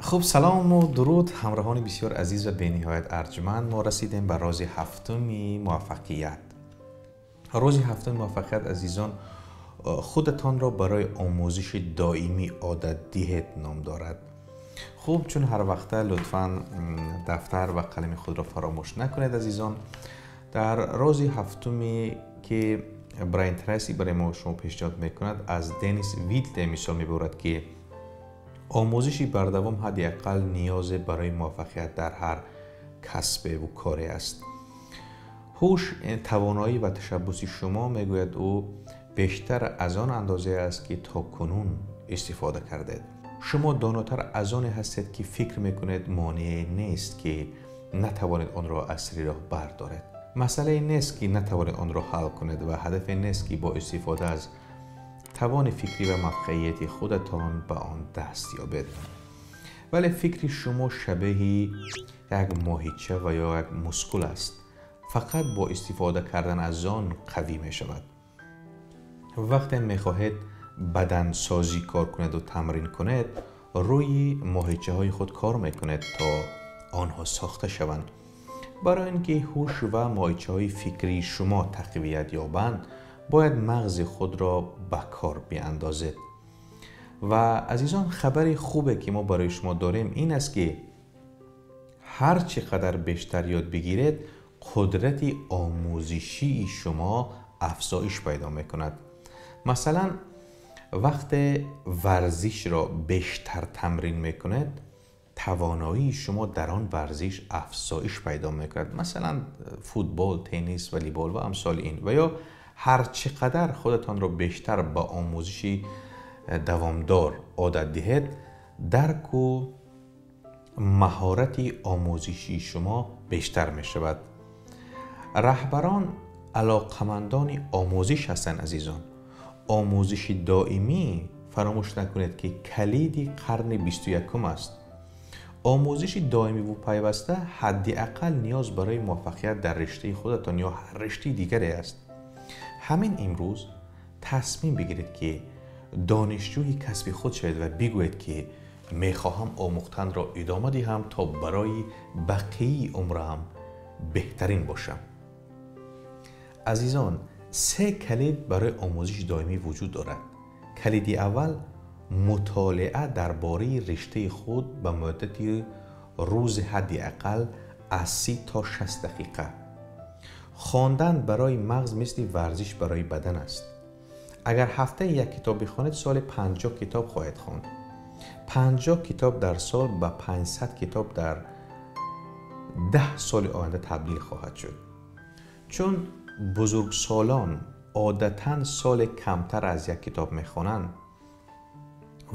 Хуб, салому дуруд ҳамроҳони бисёр азиз ва бениҳоят арҷманд. Мо расидем ба рози ҳафтуми муваффақият. Рози ҳафтуми муваффақият, азизон, худатонро барои омӯзиши доимӣ одат диҳед ном дорад. Хуб, чун ҳар вақта лутфан дафтар ва қалами худро фаромӯш накунед, азизон. Дар рози ҳафтуме ки Брайан Трейси барои мо шумо пешниҳод мекунад, аз Денис Витли мисол мебарад, ки омӯзиши бардавом ҳадди ақал ниёзе барои муваффақият дар ҳар касбеву коре аст. Ҳуш, тавоноӣ ва ташаббуси шумо, мегӯяд ӯ, бештар аз он андозе аст, ки то кунун истифода кардед. Шумо донотар аз оне ҳастед, ки фикр мекунед. Монеае нест, ки натавонед онро аз сари роҳ бардоред. Масъалае нест, ки натавонед онро ҳал кунед, ва ҳадафе нест, ки бо истифода аз тавони фикрӣ ва мавқеияти худатон ба он даст ёбед. Вале фикри шумо шабеҳи як моҳича ва ё як мускул аст, фақат бо истифода кардан аз он қавӣ мешавад. Вақте мехоҳед бадансозӣ кор кунеду тамрин кунед, рӯи моҳичаҳои худ кор мекунед, то онҳо сохта шаванд. Барои ин ки ҳуш ва моҳичаҳои фикрии шумо тақвият ёбанд, бояд мағзи худро ба кор биандозед. Ва азизон, хабари хубе ки мо барои шумо дорем ин аст, ки ҳар чӣ қадар бештар ёд бигиред, қудрати омӯзишии шумо афзоиш пайдо мекунад. Масалан, вақте варзишро бештар тамрин мекунед, тавоноии шумо дар он варзиш афзоиш пайдо мекунад, масалан футбол, теннис, волейбол ва амсоли ин. Ва ё ҳар чӣ қадар худатонро бештар ба омӯзиши давомдор одат диҳед, дарку маҳорати омӯзишии шумо бештар мешавад. Раҳбарон алоқамандони омӯзиш ҳастанд, азизон. Омӯзиши доимӣ, фаромӯш накунед, ки калиди қарни 21-ум аст. Омӯзиши доимиву пайваста ҳадди ақал ниёз барои муваффақият дар риштаи худатон ё ҳар риштаи дигаре аст. Ҳамин имрӯз тасмим бигиред, ки донишҷӯи касби худ шавед ва бигӯед, ки мехоҳам омӯхтанро идома диҳам, то барои бақияи умрам беҳтарин бошам. Азизон, се калид барои омӯзиши доимӣ вуҷуд дорад. Калиди аввал: мутолиа дар бораи риштаи худ ба муддати рӯзи ҳадди ақал аз 30 то 60 дақиқа. Хондан барои мағз мисли варзиш барои бадан аст. Агар ҳафтае як китоб бихонед, соли 50 китоб хоҳед хонд. 50 китоб дар сол ба 500 китоб дар 10 соли оянда табдил хоҳад шуд. Чун бузургсолон одатан соли камтар аз як китоб мехонанд,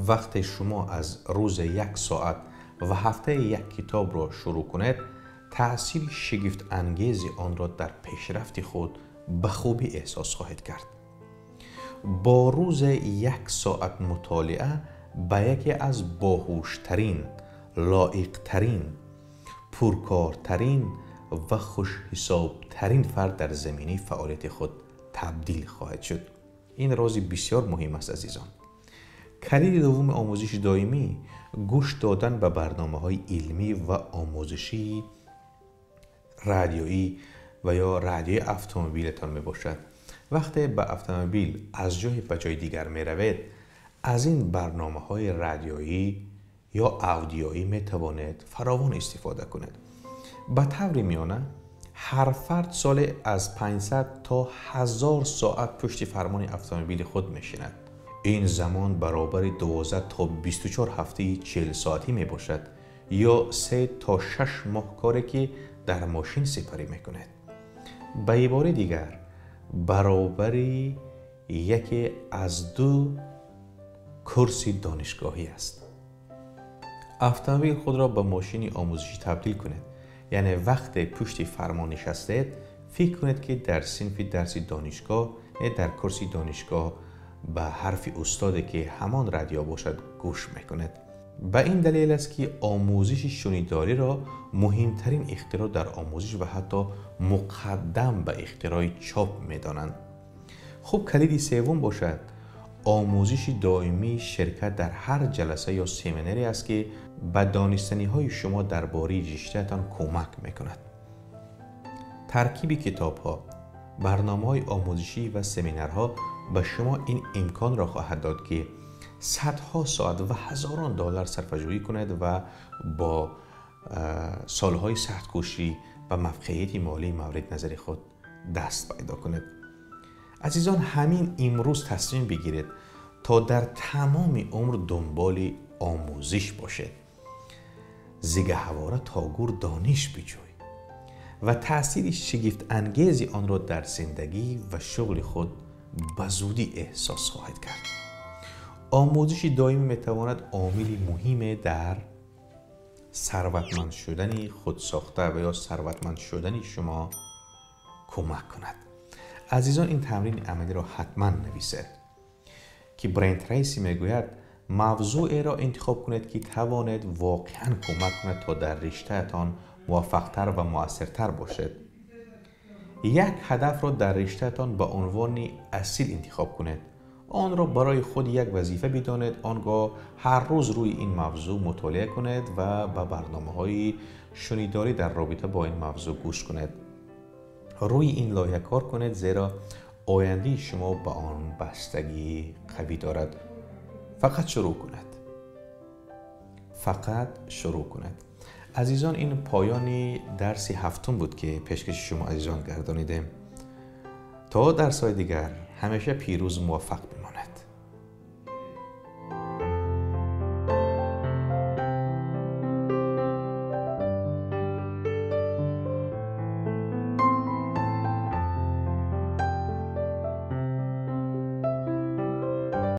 вақте шумо аз рӯзе як соат ва ҳафтаи як китобро шурӯъ кунед, таъсири шигифтангези онро дар пешрафти худ ба хубӣ эҳсос хоҳед кард. Бо рӯзе як соат мутолиа ба яке аз боҳуштарин, лоиқтарин, пуркортарин ва хушҳисобтарин фард дар заминаи фаъолияти худ табдил хоҳад шуд. Ин рози бисёр муҳим аст, азизон. Калиди дуввуми омӯзиши доимӣ: гӯш додан ба барномаҳои илмӣ ва омӯзишии радиоӣ ва ё радиои автомобилатон мебошад. Вақте ба автомобил аз ҷое ба ҷои дигар меравед, аз ин барномаҳои радиоӣ ё аудиоӣ метавонед фаровон истифода кунед. Ба таври миёна ҳар фард соле аз 500 то 1000 соат пушти фармони автомобили худ мешинад. Ин замон баробари 12 то 24 ҳафтаи 40 соатӣ мебошад ё 3 то 6 моҳ коре, ки дар мошин сипарӣ мекунед. Ба ибораи дигар, баробари яке аз ду курси донишгоҳӣ аст. Автомобил худро ба мошини омӯзишӣ табдил кунед, яъне вақте пушти фармон нишастед, фикр кунед, ки дар синфи дарси донишгоҳ, дар курси донишгоҳ ба ҳарфи устоде, ки ҳамон радио бошад, гӯш мекунед. Ба ин далел аст, ки омӯзиши шунидориро муҳимтарин ихтироъ дар омӯзиш ва ҳатто муқаддам ба ихтирои чоп медонанд. Хуб, калиди севум бошад: آموزش دائمی شرکت در هر جلسه یا سمیناری است که به دانستنی‌های شما درباره رشته‌تان کمک می‌کند. ترکیب کتاب‌ها، برنامه‌های آموزشی و سمینارها به شما این امکان را خواهد داد که صدها ساعت و هزاران دلار صرفه‌جویی کنید و با سالهای سخت‌کوشی و موفقیت مالی مورد نظر خود دست پیدا کنید. عزیزان، همین امروز تصمیم بگیرید تا در تمام عمر دنبال آموزش باشید. زگهواره تا گور دانش بجوی و تأثیر شگفت انگیز آن را در زندگی و شغل خود به زودی احساس خواهید کرد. آموزش دائمی میتواند عامل مهم در ثروتمند شدن خود ساخته و یا ثروتمند شدن شما کمک کند. عزیزان، این تمرین عملی را حتما نویسید که برین تریسی میگوید موضوعی را انتخاب کنید که توانید واقعا کمک کند تا در رشته‌تان موفقتر و مؤثرتر باشد. یک هدف را در رشته‌تان به عنوان اصیل انتخاب کنید. آن را برای خود یک وظیفه بدانید. آنگاه هر روز روی این موضوع مطالعه کنید و به برنامه‌های شنیداری در رابطه با این موضوع گوش کنید. روی این لایحه کار کنید، زیرا آینده شما به آن بستگی قوی دارد. فقط شروع کنید. فقط شروع کنید. عزیزان، این پایان درس هفتم بود که پیشکش شما عزیزان گردانیدیم. تا درس‌های دیگر همیشه پیروز موفق بمانید.